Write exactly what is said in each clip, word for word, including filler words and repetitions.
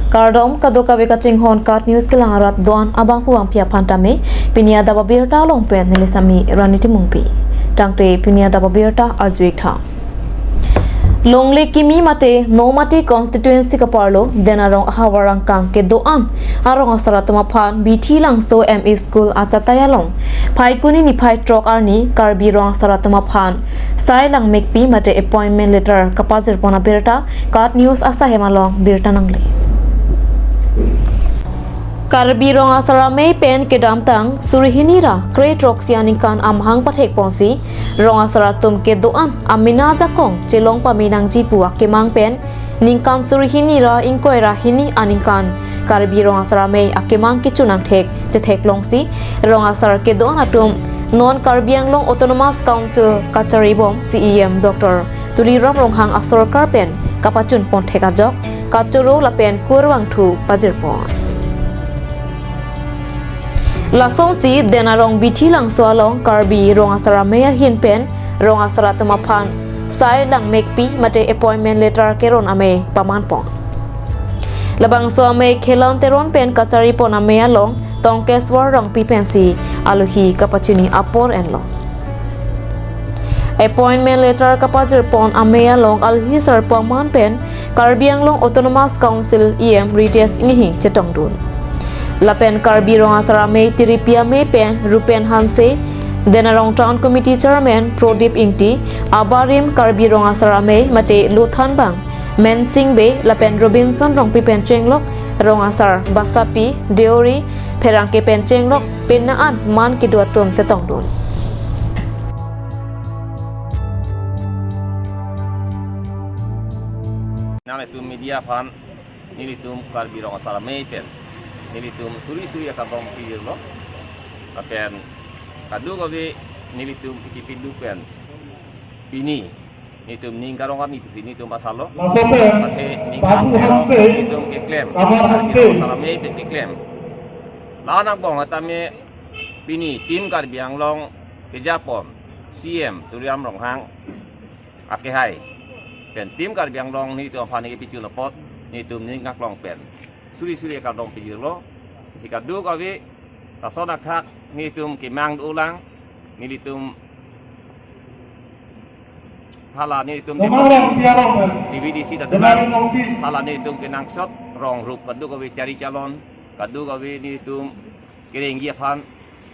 Kardom, kadokave kachinghon KAT News kelang arat do-an abangphu abangphi aphan tame, pini adap abirta along pen neli Sami Rani Timungpi. Tangte pini adap abirta arju-ik tha. Longle kimi mate Nomati constituency kaparlo Denarong ahavar angkang kedo-an arong asar atum aphan Bithi Langso M E School achatai along Phaikuni niphai throk arni Karbi rong asar atum aphan sai langmekpi mate appointment letter kapajirpon abirta KAT News asahem along birta nangle. Karbi rong asar amei pen kedamtang suri hini ra kre throksi aningkan amahang pathekponsi rong asar atum kedo-an amena ajakong chelong pame nangji pu akemang pen ningkan suri hini ra ingkoi ra hini aningkan Karbi rong asar amei akemang kechun angthek chetheklongsi rong asar kedo-an atum non Karbi Anglong Autonomous Council kacharibom C E M Doctor Tuliram Ronghang asorkar pen kapachunpon thek ajok kachoro lapen kurvangthu pajirpon. Lasonsi Denarong Bithi Langso along Karbi rong asar amei ahin pen rong asar atum aphan sai langmekpi mate appointment letter keron amei pamanpon. Labangso amei Khelan Teron pen kacharipon amei along Tongkeswar Rongpi pensi alohi kapachini apor enlo. Appointment letter kapajirpon amei along alohi sarpo aman pen Karbi Anglong Autonomous Council E M Ritesh Enghi chetongdun. Lapen Karbi rong asar amei tiripi amei pen Rupen Hanse, Denarong Town Committee Chairman Prodip Ingti, abarim Karbi rong asar amei mate lothanbang Mensing Bey lapen Robinson Rongpi pen chenglok rong asar Basapi, Deuri, pherangke pen chenglok penang an man kedo atum chetongdun. Nanglitum media aphan nelitum Karbi rong asar amei pen nelitum suri suri akardom pajirlo. Lapen kadokave nelitum kachipiduk pen pini nelitum ning karong arni pusi nelitum asalo. Laso pen athe ning Babu karong Hanse, nelitum keklem. Kamal Karbi Hanse. Rong asar amei pen keklem. La-an angbong tame pini Team Karbi Anglong kejapon C E M Tuliram Ronghang akehai pen Team Karbi Anglong nelitum aphan kepachun apot nelitum ning kaklong pen suri suri akardom pajirlo. Si kadokave lason akhak nelitum kemang dolang, nelitum hala nelitum Nomang rong, tiarong, T V D C ta Nomang dolang, rong, pi. Hala nelitum kenangsot rong rup kadokave chari chalon, kadokave nelitum kerengji aphan,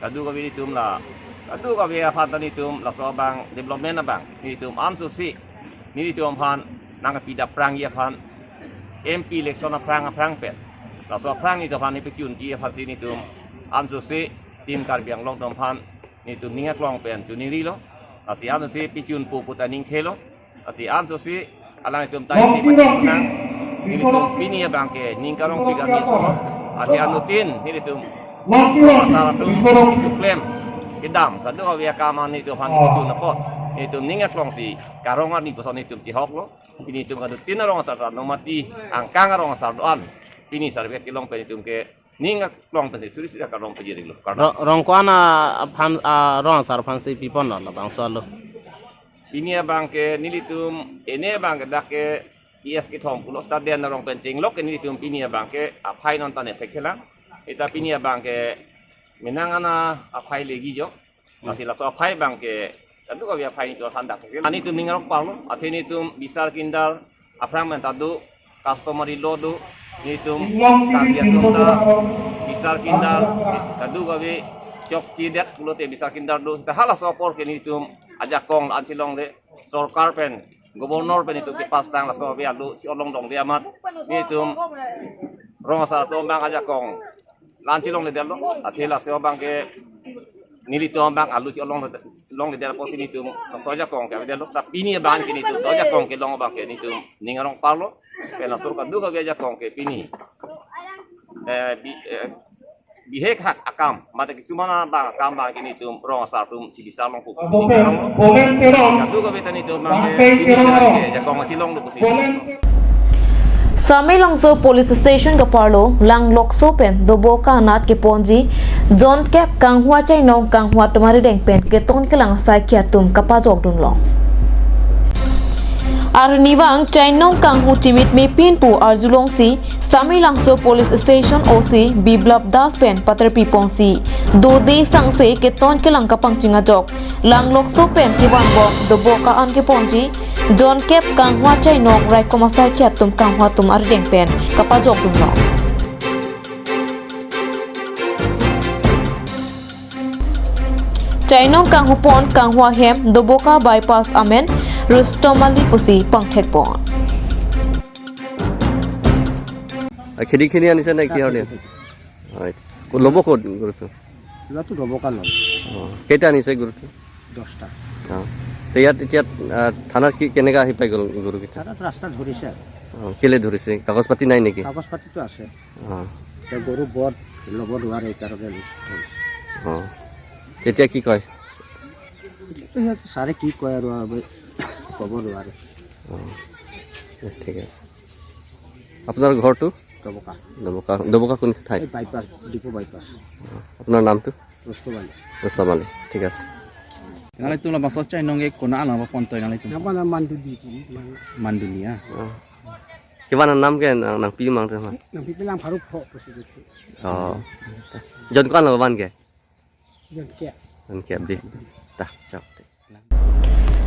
kadokave nelitum la, kadokave aphan ta nelitum laso abang development abang nelitum ansose nelitum aphan nangkepidap aphrangji aphan, M P election aphrang aphrang pen laso aphrang nelitum aphan kepachunji aphansi nelitum ansose Team Karbi Anglong atum aphan nelitum ning kaklong pen chuningrilo. Lasi ansose pachunpo pu ta ningthelo. Lasi ansose alanglitum ta isi pachunang. Nelitum pini abangke ning karong pik arni solo. Lasi anuttin nelitum asar atum keklem kedam kadokave akam nelitum aphan kepachun apot nelitum ning kaklongsi karong arni koson nelitum chihoklo. Pini nelitum kadokave tin arong asar ta Nomati angkang arong asar do-an pini sarvek kelong pen nelitum ke ning kaklong pensi suri suri akardom pajirlo. Kardom. Ro-, rong ko-an aphan, a, rong asar aphansi piponlo labangso alo? Pini abangke nelitum, ini abangke dak ke T S kethom pulo seta Denarong pen chenglok ke nelitum pini abangke aphai non ta ne thekthelang. Seta pini abangke menang ana aphai legi jo. Lasi laso aphai abangke kadokave aphai nelitum than dak thekthelang. Nelitum ning arong parlo, athe nelitum bisar kindar aphrang pen ta do, customary law do, nelitum Karbi atum ta bisar kindar kadokave chokchedet pulote bisar kindar do. Seta halaso apor ke nelitum ajakong la-an chelongle, sorkar pen, governor pen nelitum kepass tang laso ave alu chi-olong dongde amat nelitum rong asar atum abang ajakong la-an chelongledetlo, athe laso abangke nelitum abang alu chi-olong, longledet apotsi nelitum laso ajakong ke avedetlo. Seta pini abangke nelitum laso ajakong kelong abangke nelitum ning arong parlo. Pen laso kadokave ajakong ke pini, eh, bi-, eh, bihek hak akam mate kisuman abang akam abangke nelitum rong asar atum chibisar longpo. Aso pen, Polen Teron, kadokave ta nelitum abangke Bangteng pini Teron, abangke ajakong si longlo pusi. Polen Teron. Samelangso Police Station kaparlo Langlokso pen Doboka anat keponji jonkep kanghua chainong kanghua atum arideng pen keton kelang asai ke atum kapajokdunlong. Arnivang Chainong kanghu chimit mepin pu arjulongsi Samelangso Police Station O C Biplab Das pen paterpi ponsi dode sangse keton kelang kapangching ajok langlokso pen kevanbom doboka an keponji jonkep kanghwa Chainong raikom asaikhei atum kanghwa atum ardeng pen kapajokdunlo. Chainong kanghupon kanghwa hem doboka bypass amen Rustom Ali pusi pangthekpon. আ, খেদি খেদি আনিছে নে কিহৰ দিয়া? হয়। ক'ত ল'ব ক'ত গুৰুটো? ল'ৰাটো ৰ'ব কাৰ ল'ব। অ, কেইটা আনিছে গুৰুটো? দহটা। অ। তে ইয়াত এতিয়া, আ, থানাত কি, কেনেকা আহি পাই গ'ল গুৰুকেইটা? থানাত ৰাস্তা ধৰিছে আৰু। অ, কেলে ধৰিছে? কাগজ পাতি নাই নেকি? কাগজ পাতিটো আছে। অ। তে গৰু বধ ল'ব নোৱাৰে, এইকাৰণে ধৰিছে। অ। তেতিয়া কি কয়? এতিয়া ছাৰে কি কয় আৰু, আৰু ক'ব নোৱাৰে। অ, ঠিক আছে। আপোনাৰ ঘৰটো? ডবকা। ডবকা, ডবকা কোন ঠাই? এই বাইপাছ, ডিপু বাইপাছ। অ, আপোনাৰ নামটো? ৰস্তম আলী। ৰস্তম আলী, ঠিক আছে। Nanglitum labangso Chainong ke konat alam pontoji nanglitum? Nang pana Manduli, Manduli. Manduli, ah. Oh. Kivan anam ke nang, nangpi mang teman? Nangpi lang pharuk pho, president. Oh. Jon ko-an lo van ke? Jon ke. Jon ke abdi. Ta, chok.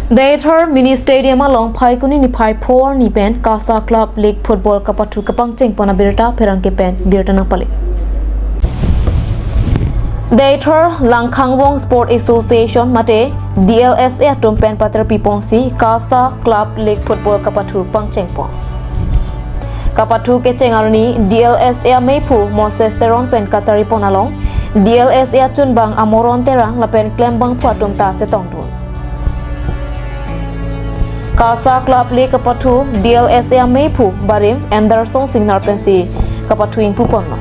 Deithor Mini Stadium along Phaikuni niphai pho arni pen KASA Club League Football kapathu kapangchengpon abirta pherangke pen birta nangpale. Deithor Langkhangvong Sport Association mate D L S A atum pen paterpi ponsi KASA Club League Football kapathu pangchengpon. Kapathu kecheng arni D L S A ameiphu Moses Teron pen kacharipon along D L S A achunbang Amoron Terang lapen klembangphu atum ta chetongdun. KASA Club League kapathu D L S A ameiphu barim Anderson Singnar pensi kapathu ingpuponlo.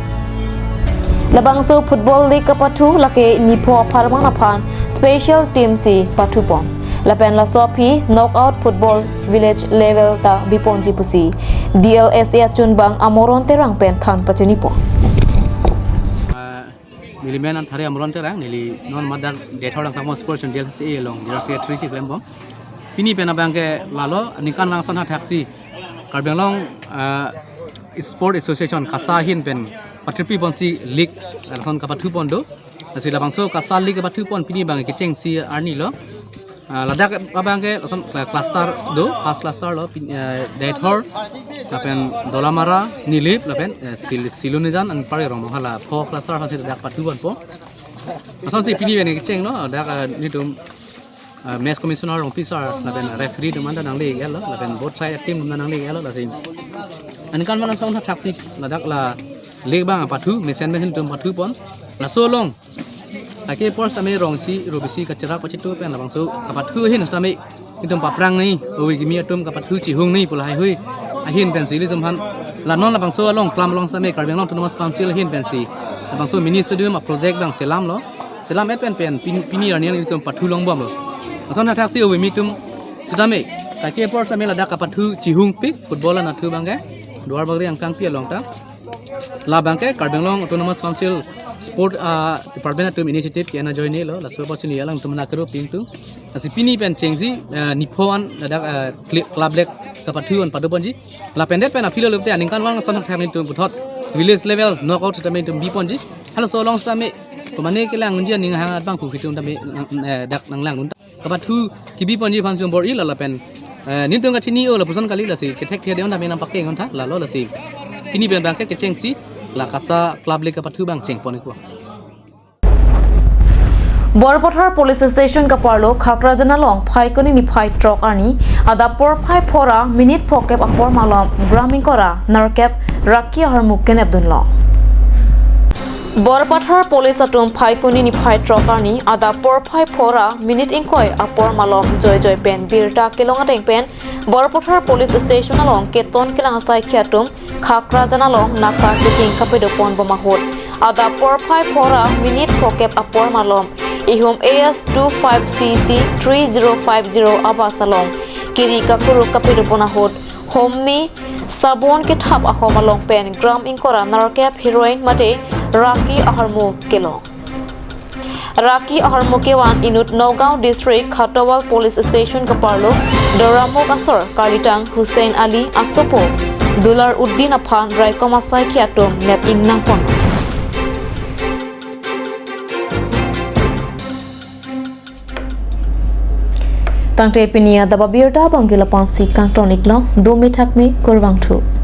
Labangso Football League kapathu lake nipho apharman aphan special team si pathupon. Lapen laso aphi knockout football village level ta biponji pusi D L S A achunbang Amoron Terang pen than pachinipon. Ah, neli men an Thari Amoron Terang, neli non madak Deithor Langkhangvong Sports and D L S A along General Secretary si klembom. Pini pen abang ke lalo ningkan vang ason athaksi Karbi Anglong, ah, Sport Association KASA ahin pen paterpi ponsi league lason kapathupon do. Lasi labangso KASA League kapathupon pini abang kechengsi arni lo. Ah, ladak abang ke lason, ah, cluster do, first cluster lo, pin-, eh, Deithor, lapen Dolamara, Nilip, lapen, eh, Sil-, Silonijan, anparke Rongmongha, la pho cluster aphansi ladak pathuponpo. Lasonsi pini pen kecheng lo, ladak, eh, nelitum, eh, match commissioner Rongpi sir, lapen referee atum anta nangle-et lo, lapen both side team atum nangle-et lo, lasi. Aningkan vang ason athaksi ladak la league abang pathu, mesen mesen atum pathupon. Laso along kaike apor sitame rongsi, robisi, kacherak kachitu pen labangso kapathu ahin sitame itum paphrang nangji, ove kimi atum kapathu chihung nangji pu lahaihui ahin pensi ilitum aphan, la non labangso along klam along sitame Karbi Anglong Autonomous Council ahin pensi labangso mini stadium aproject abang selamlo. Selam-et pen pen pin-, pini arni itum pathu longbomlo. Lason athaksi ove kimi atum sitame kaike apor sitame ladak kapathu chihungpik football anatthu abang ke Duarbagori angkangpi along ta. Labang ke Karbi Anglong Autonomous Council Sport, ah, Department atum initiative ke-en ajoine lo, laso apotsi neli alangtum nang kero pingtu. Lasi pini pen chengsi, ah, nipho an ladak, ah, cl-, club league kapathu an paduponji. Lapen det pen aphi lo lote aningkan vang ason athak nelitum puthot village level knockout sitame itum biponji. Halaso along sitame komane kelang unji aning hang abang pu itum tame, eh, dak nanglangdun. Kapathu kebiponji aphan chongbor-i la lapen, eh, nelitum kachini-o lapuson kali lasi kethek thia deon dame nangpakeng-un tha lalo lasi. Pini pen abang ke kechengsi la KASA Club League kapathu abang chengpon ikwa. Borpathar Police Station kaparlo Khakrajan along Phaikuni niphai throk arni adap porphai pho ra minute phokep apor malom gram ingkoi ra nerkep raki aharmu kenepdunlo. Borpathar Police atum Phaikuni niphai throk arni adap porphai pho ra minute ingkoi apor malom joijoi pen birta kelong ateng pen Borpathar Police Station along keton kelang asaikhei atum Khakrajan along naka checking kapadoponbom ahut adap porphai pho ra minute phokep apor malom ihum A S two five C C three zero five zero abus along kiri kakuruk kapadopon ahut homni sabon kethap ahom along pen gram ingkoi ra nerkep heroin mate raki aharmu kelong. Raki ahormu kevan inut Nagaon District Khatawal Police Station keparlo doramok asor karlitang Hussain Ali asopo Dular Uddin aphan raikom asaikhi atum nep ingnangpon. Tangte pini adap abirta abang ke lapu-ansi kangton iklo, dome thakme, kurvangthu.